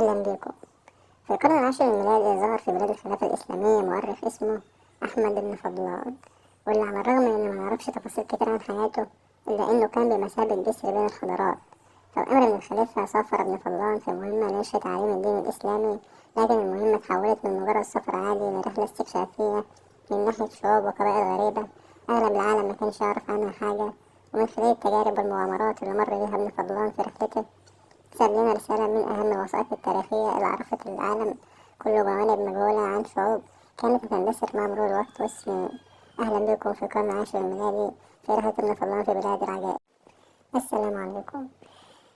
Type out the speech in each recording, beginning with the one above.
أهلا بكم. في القرن العاشر الميلادي ظهر في بلاد الخلافة الإسلامية مؤرخ اسمه أحمد بن فضلان، واللي على الرغم من إنه ما نعرفش تفاصيل كتير عن حياته إلا إنه كان بمثابة جسر بين الحضارات. فبأمر من الخليفة سافر ابن فضلان في مهمة لنشر تعاليم الدين الإسلامي، لكن المهمة اتحولت من مجرد سفر عادي لرحلة استكشافية من ناحية شعوب وقبائل غريبة أغلب العالم ما كانش يعرف عنها حاجة. ومن خلال التجارب والمغامرات اللي مر بيها ابن فضلان في رحلته ساب لنا رسالة من أهم الوثائق التاريخية اللي عرفت العالم كله جوانب مجهولة عن شعوب كانت بتندثر مع مرور الوقت والسنين. أهلا بكم في القرن العاشر الميلادي في رحلة ابن فضلان في بلاد العجائب. السلام عليكم.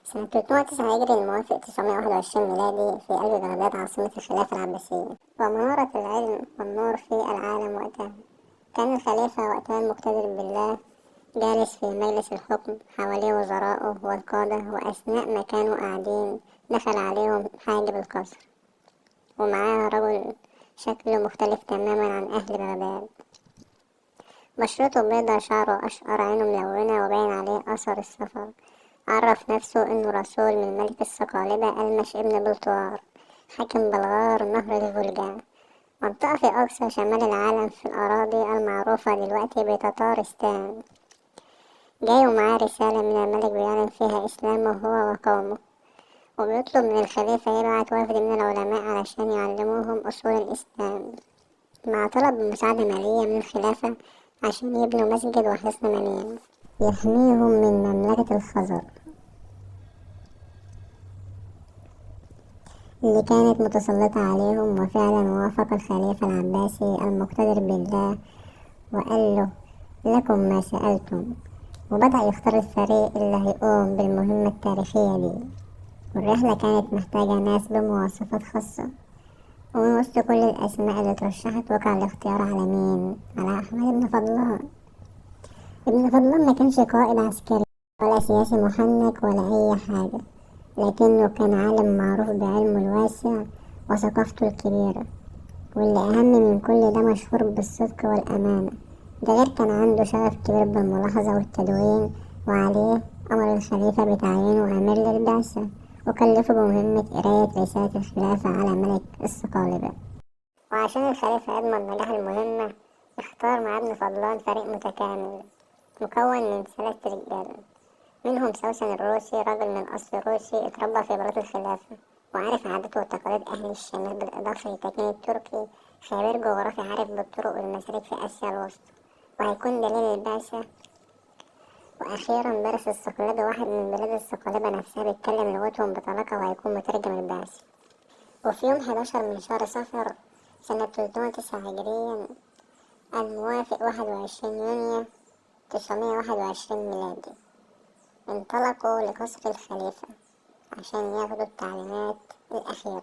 سنة 309 هجري الموافق 921 ميلادي في قلب بغداد عاصمة الخلافة العباسية ومنارة العلم والنور في العالم وقتها. كان الخليفة وقتها المقتدر بالله جالس في مجلس الحكم حواليه وزرائه والقادة، وأثناء ما كانوا قاعدين دخل عليهم حاجب القصر ومعاه رجل شكله مختلف تماما عن أهل بغداد، بشرته بيضة، شعره أشقر، عينه ملونة وباين عليه أثر السفر. عرف نفسه إنه رسول من ملك الصقالبة ألمش ابن بلطوار حاكم بلغار نهر الفولجا، منطقة في أقصى شمال العالم في الأراضي المعروفة دلوقتي بتتارستان. جاي ومعاه رسالة من الملك بيعلن فيها إسلامه هو وقومه، وبيطلب من الخليفة يبعت وفد من العلماء علشان يعلموهم أصول الإسلام، مع طلب مساعدة مالية من الخلافة عشان يبنوا مسجد وحصن منيع يحميهم من مملكة الخزر اللي كانت متسلطة عليهم. وفعلا وافق الخليفة العباسي المقتدر بالله وقال له لكم ما سألتم، وبدأ يختار الفريق اللي هيقوم بالمهمة التاريخية دي. والرحلة كانت محتاجة ناس بمواصفات خاصة، ومن وسط كل الأسماء اللي ترشحت وقع الاختيار على مين؟ على أحمد بن فضلان. ابن فضلان ما كانش قائد عسكري ولا سياسي محنك ولا أي حاجة، لكنه كان عالم معروف بعلمه الواسع وثقافته الكبيرة، واللي أهم من كل ده مشهور بالصدق والأمانة. ده غير كان عنده شغف كبير بالملاحظة والتدوين، وعليه أمر الخليفة بتعيينه أمير للبعثة وكلفه بمهمة قراية رسالة الخلافة على ملك الصقالبة. وعشان الخليفة يضمن نجاح المهمة اختار مع ابن فضلان فريق متكامل مكون من 3 رجال، منهم سوسن الروسي، رجل من أصل روسي اتربى في بلاط الخلافة وعارف عادات وتقاليد أهل الشمال، بالإضافة لتكين التركي خبير جغرافي عارف بالطرق والمسالك في آسيا الوسطى وهيكون دليل البعثة. وأخيرا بارس الصقلبي، واحد من بلاد الصقالبة نفسها بيتكلم لغتهم بطلاقة وهيكون مترجم البعثة. وفي يوم 11 من شهر صفر سنة 309 هجريا الموافق 21 يونيو 921 ميلادي انطلقوا لقصر الخليفة عشان ياخدوا التعليمات الأخيرة،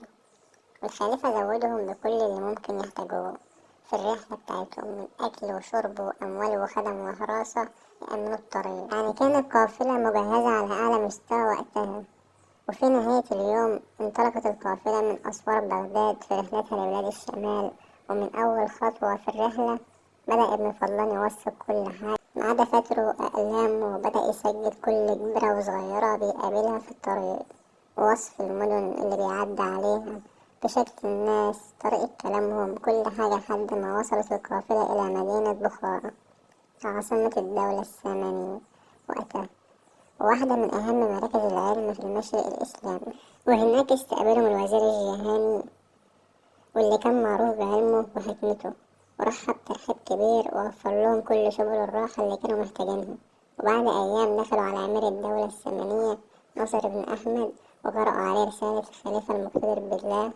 والخليفة زودهم بكل اللي ممكن يحتاجوه في الرحلة بتاعتهم من أكل وشرب وأموال وخدم وحراسة يأمنوا الطريق. يعني كانت قافلة مجهزة على أعلى مستوى وقتها. وفي نهاية اليوم انطلقت القافلة من أسوار بغداد في رحلتها لبلاد الشمال، ومن أول خطوة في الرحلة بدأ ابن فضلان يوثق كل حاجة ما عدا فتره وأقلامه، وبدأ يسجل كل كبيرة وصغيرة بيقابلها في الطريق، ووصف المدن اللي بيعدي عليها بشكل الناس، طريقة كلامهم، كل حاجة، لحد ما وصلت القافلة إلى مدينة بخارى عاصمة الدولة السامانية وقتها، وواحدة من أهم مراكز العلم في المشرق الإسلامي. وهناك استقبلهم الوزير الجهاني واللي كان معروف بعلمه وحكمته، ورحب ترحيب كبير ووفر لهم كل سبل الراحة اللي كانوا محتاجينها. وبعد أيام دخلوا على أمير الدولة السامانية ناصر بن أحمد وقرأوا عليه رسالة الخليفة المقتدر بالله.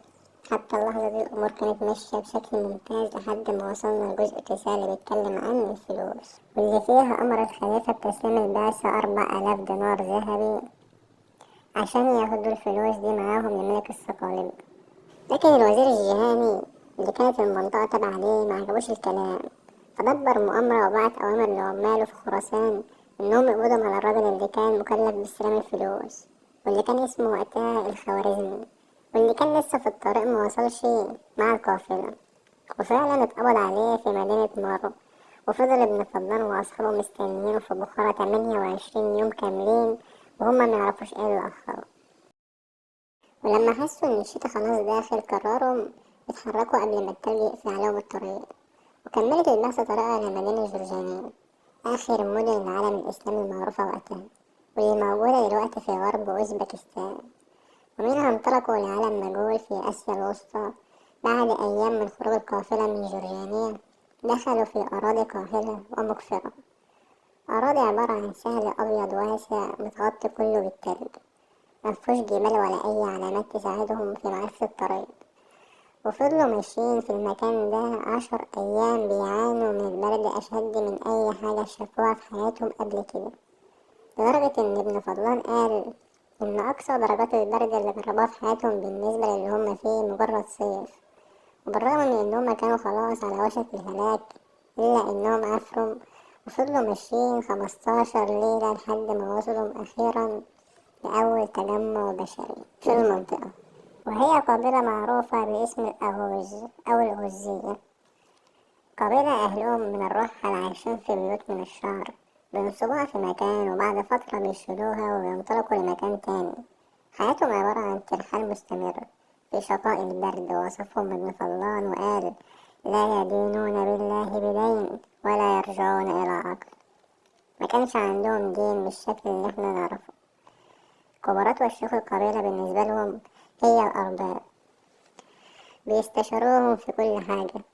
حتى اللحظة دي الأمور كانت ماشية بشكل ممتاز لحد ما وصلنا لجزء الرسالة اللي بيتكلم عن الفلوس، واللي فيها أمر الخليفة بتسليم البعثة 4000 دينار ذهبي عشان ياخدوا الفلوس دي معاهم لملك الصقالبة. لكن الوزير الجهاني اللي كانت المنطقة تابعة ليه ما عجبوش الكلام، فدبر مؤامرة وبعت أوامر لعماله في خراسان إنهم يقبضوا على الراجل اللي كان مكلف باستلام الفلوس واللي كان اسمه وقتها الخوارزمي، واللي كان لسه في الطريق ما وصلش مع القافلة. وفعلا اتقبض عليه في مدينة مارو، وفضل ابن فضلان وأصحابه مستنيينه في بخارى 28 يوم كاملين وهما ما يعرفوش ايه اللي أخره. ولما حسوا إن الشتا خلاص داخل قرروا يتحركوا قبل ما التلج يقفل عليهم الطريق. وكملت البعثة طريقها لمدينة جرجانية، آخر مدن العالم الإسلامي المعروفة وقتها، واللي موجودة دلوقتي في غرب أوزبكستان. ومنها انطلقوا لعالم مجهول في آسيا الوسطى. بعد أيام من خروج القافلة من جرجانية دخلوا في أراضي قاحلة ومقفرة، أراضي عبارة عن سهل أبيض واسع متغطي كله بالتلج، مفهوش جبال ولا أي علامات تساعدهم في معرفة الطريق. وفضلوا ماشيين في المكان ده 10 أيام بيعانوا من البرد أشد من أي حاجة شافوها في حياتهم قبل كده، لدرجة إن ابن فضلان قال إن أقصى درجات البرد اللي جربوها في حياتهم بالنسبة للي هم فيه مجرد صيف. وبالرغم من إن هم كانوا خلاص على وشك الهلاك، إلا إنهم عافروا وفضلوا ماشيين 15 ليلة لحد ما وصلوا أخيرا لأول تجمع بشري في المنطقة، وهي قبيلة معروفة باسم الأغوز أو الغزية. قبيلة أهلهم من الرحل عايشين في بيوت من الشعر، بينصبوها في مكان وبعد فترة بيشيلوها وبينطلقوا لمكان تاني. حياتهم عبارة عن ترحال مستمر في شقاء البرد. وصفهم ابن فضلان وقال: لا يدينون بالله بدين ولا يرجعون إلى عقل. ما كانش عندهم دين بالشكل اللي احنا نعرفه. كبارات وشيوخ القبيلة بالنسبة لهم هي الأرباب، بيستشيروهم في كل حاجة،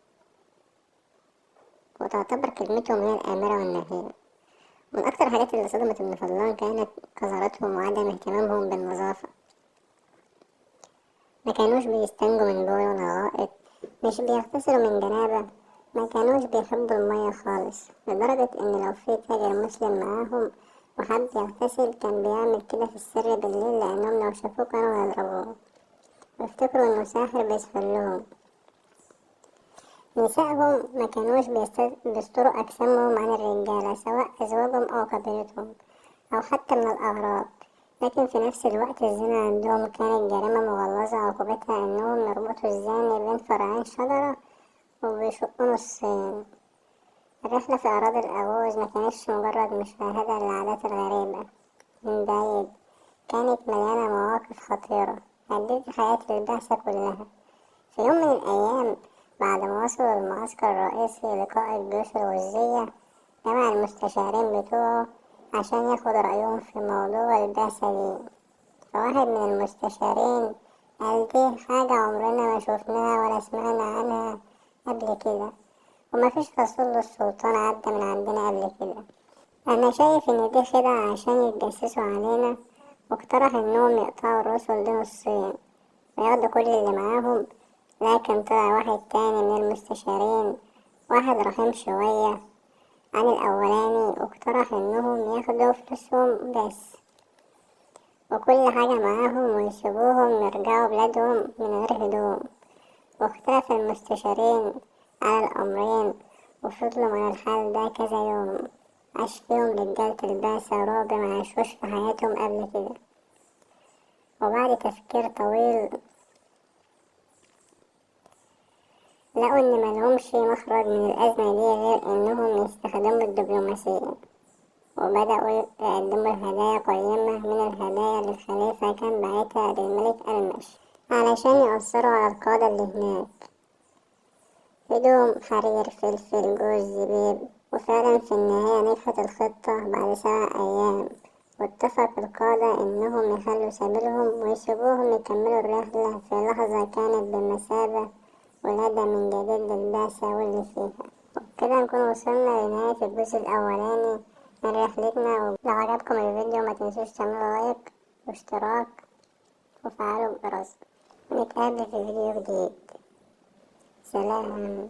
وتعتبر كلمتهم هي الآمرة والناهية. من أكتر الحاجات اللي صدمت ابن فضلان كانت قذارتهم وعدم اهتمامهم بالنظافة. ما كانوش بيستنجوا من بول ولا غائط، مش بيغتسلوا من جنابة، ما كانوش بيحبوا المية خالص، لدرجة إن لو في تاجر مسلم معاهم وحب يغتسل كان بيعمل كده في السر بالليل، لأنهم لو شافوه كانوا هيضربوه ويفتكروا إنه ساحر بيسحر لهم. نسائهم ما كانوش بيستروا أجسامهم عن الرجالة، سواء أزواجهم أو قبيلتهم أو حتى من الأغراب. لكن في نفس الوقت الزنا عندهم كانت جريمة مغلظة، عقوبتها إنهم يربطوا الزاني بين فرعين شجرة وبيشقوا نصين. الرحلة في أراضي الأغوز ما كانتش مجرد مشاهدة للعادات الغريبة من بعيد، كانت مليانة مواقف خطيرة هددت حياة البعثة كلها. في يوم من الأيام بعد ما وصلوا المعسكر الرئيسي لقائد الجيوش الغزية، جمع المستشارين بتوعه عشان ياخد رأيهم في موضوع البعثة دي. فواحد من المستشارين قال: دي حاجة عمرنا ما شوفناها ولا سمعنا عنها قبل كده، ومفيش رسول للسلطان عدى من عندنا قبل كده. أنا شايف إن دي خدعة عشان يتجسسوا علينا. واقترح إنهم يقطعوا الرسل دي نصين وياخدوا كل اللي معاهم. لكن طلع واحد تاني من المستشارين، واحد رحيم شوية عن الأولاني، واقترح إنهم ياخدوا فلوسهم بس وكل حاجة معاهم ويسيبوهم يرجعوا بلادهم من غير هدوم. واختلف المستشارين على الأمرين وفضلوا على الحال ده كذا يوم. عاش فيهم رجالة البعثة رعب ما عاشوش في حياتهم قبل كده. وبعد تفكير طويل لقوا إن ملهمش مخرج من الأزمة دي غير إنهم يستخدموا الدبلوماسية، وبدأوا يقدموا الهدايا قيمة من الهدايا اللي الخليفة كان باعتها للملك ألمش علشان يأثروا على القادة اللي هناك. هدوم، حرير، فلفل، جوز، زبيب. وفعلا في النهاية نجحت الخطة بعد 7 أيام، واتفق القادة إنهم يخلوا سبيلهم ويسيبوهم يكملوا الرحلة في لحظة كانت بمثابة ولادة من جديد للبعثة واللي فيها. وبكده نكون وصلنا لنهاية الجزء الأولاني من رحلتنا. ولو عجبكم الفيديو ما تنسوش تعملوا لايك واشتراك وفعلوا الجرس، ونتقابل في فيديو جديد. سلام.